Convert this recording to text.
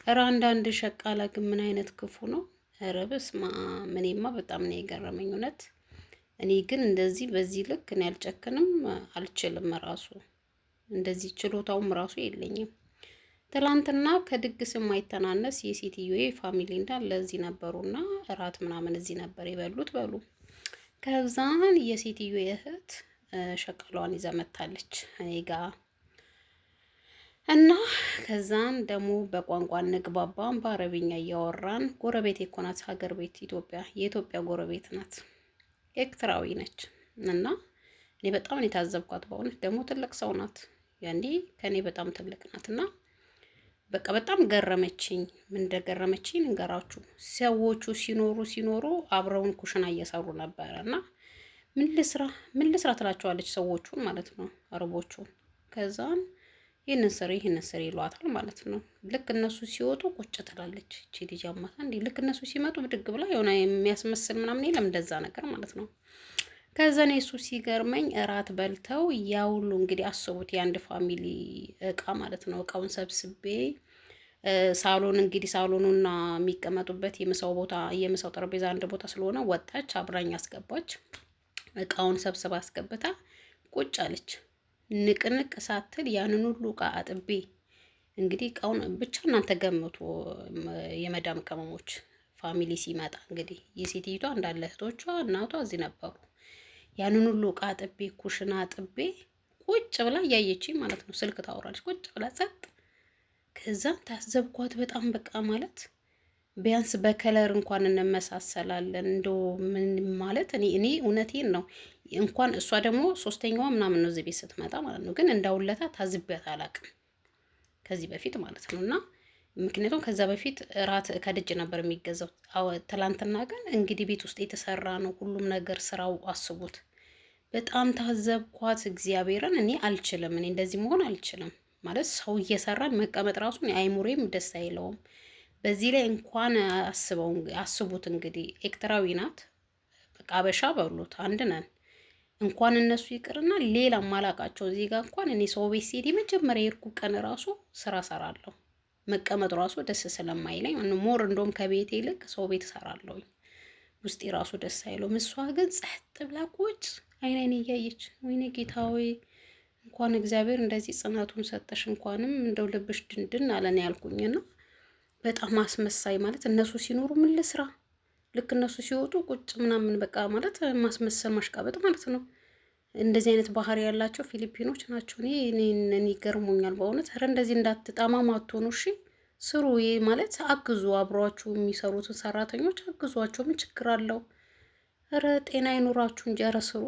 እረ አንዳንድ ሸቃላ ግን ምን አይነት ክፉ ነው! ኧረ በስመ አብ! እኔማ በጣም ነው የገረመኝ እውነት። እኔ ግን እንደዚህ በዚህ ልክ እኔ አልጨክንም፣ አልችልም። ራሱ እንደዚህ ችሎታውም ራሱ የለኝም። ትላንትና ከድግስ የማይተናነስ የሴትዮዬ family እንዳለ እዚህ ነበሩና እራት ምናምን እዚህ ነበር የበሉት በሉ። ከዛን የሴትዮ እህት ሸቀሏን ይዛ መታለች እኔ ጋ እና ከዛን ደግሞ በቋንቋ እንግባባን በአረብኛ እያወራን፣ ጎረቤት እኮ ናት፣ ሀገር ቤት ኢትዮጵያ፣ የኢትዮጵያ ጎረቤት ናት፣ ኤርትራዊ ነች። እና እኔ በጣም ነው የታዘብኳት በእውነት። ደግሞ ትልቅ ሰው ናት፣ ያኔ ከእኔ በጣም ትልቅ ናት። እና በቃ በጣም ገረመችኝ። ምን እንደገረመችኝ ልንገራችሁ። ሰዎቹ ሲኖሩ ሲኖሩ አብረውን ኩሽና እየሰሩ ነበረ እና ምን ልስራ ምን ልስራ ትላቸዋለች፣ ሰዎቹን ማለት ነው፣ አረቦቹን። ከዛን ይህንን ስሪ ይህንን ስሪ ይሏታል ማለት ነው። ልክ እነሱ ሲወጡ ቁጭ ትላለች እቺ ልጅ አማታ እንዲህ። ልክ እነሱ ሲመጡ ብድግ ብላ የሆነ የሚያስመስል ምናምን የለም እንደዛ ነገር ማለት ነው። ከዛ እኔ እሱ ሲገርመኝ እራት በልተው ያ ሁሉ እንግዲህ አስቡት የአንድ family እቃ ማለት ነው። እቃውን ሰብስቤ ሳሎን እንግዲህ ሳሎኑና የሚቀመጡበት የምሳው ቦታ የምሳው ጠረጴዛ አንድ ቦታ ስለሆነ ወጣች፣ አብራኝ አስገባች። እቃውን ሰብስባ አስገብታ ቁጭ አለች። ንቅንቅ ሳትል ያንን ሁሉ እቃ አጥቤ እንግዲህ እቃውን ብቻ እናንተ ገምቱ። የመዳም ቅመሞች family ሲመጣ እንግዲህ የሴትዮቷ እንዳለ እህቶቿ፣ እናቷ እዚህ ነበሩ። ያንን ሁሉ እቃ አጥቤ ኩሽና አጥቤ ቁጭ ብላ እያየችኝ ማለት ነው። ስልክ ታወራለች ቁጭ ብላ ጸጥ። ከዛ ታዘብኳት በጣም በቃ ማለት ቢያንስ በ color እንኳን እንመሳሰላለን። እንደው ምን ማለት እኔ እውነቴን ነው፣ እንኳን እሷ ደግሞ ሶስተኛዋ ምናምን ነው እዚህ ቤት ስትመጣ ማለት ነው። ግን እንዳውለታ ታዝቢያት አላቅም ከዚህ በፊት ማለት ነው። እና ምክንያቱም ከዛ በፊት እራት ከደጅ ነበር የሚገዛው። ትላንትና ግን እንግዲህ ቤት ውስጥ የተሰራ ነው ሁሉም ነገር ስራው፣ አስቡት። በጣም ታዘብኳት እግዚአብሔርን። እኔ አልችልም፣ እኔ እንደዚህ መሆን አልችልም። ማለት ሰው እየሰራን መቀመጥ ራሱ አይሙሬም ደስ አይለውም። በዚህ ላይ እንኳን አስበው አስቡት እንግዲህ ኤርትራዊ ናት፣ በቃ አበሻ በሉት አንድ ነን። እንኳን እነሱ ይቅርና ሌላ ማላቃቸው እዚህ ጋር እንኳን እኔ ሰው ቤት ሲሄድ የመጀመሪያ የሄድኩ ቀን ራሱ ስራ ሰራለሁ። መቀመጥ ራሱ ደስ ስለማይለኝ more እንደውም ከቤቴ ይልቅ ሰው ቤት ሰራለሁኝ። ውስጤ ራሱ ደስ አይለውም። እሷ ግን ጸጥ ብላ ቁጭ አይን አይን እያየች፣ ወይኔ ጌታ ወይ እንኳን እግዚአብሔር እንደዚህ ጽናቱን ሰጠሽ፣ እንኳንም እንደው ልብሽ ድንድን አለን ያልኩኝና በጣም አስመሳይ ማለት እነሱ ሲኖሩ ምን ልስራ፣ ልክ እነሱ ሲወጡ ቁጭ ምናምን በቃ ማለት ማስመሰል ማሽቃበጥ ማለት ነው። እንደዚህ አይነት ባህሪ ያላቸው ፊሊፒኖች ናቸው። እኔ እኔ ይገርሙኛል በእውነት። ኧረ እንደዚህ እንዳትጣማሙ አትሆኑ እሺ። ስሩ ማለት አግዙ፣ አብሯችሁ የሚሰሩትን ሰራተኞች አግዟቸው። ምን ችግር አለው? ኧረ ጤና ይኑራችሁ እንጂ ኧረ ስሩ።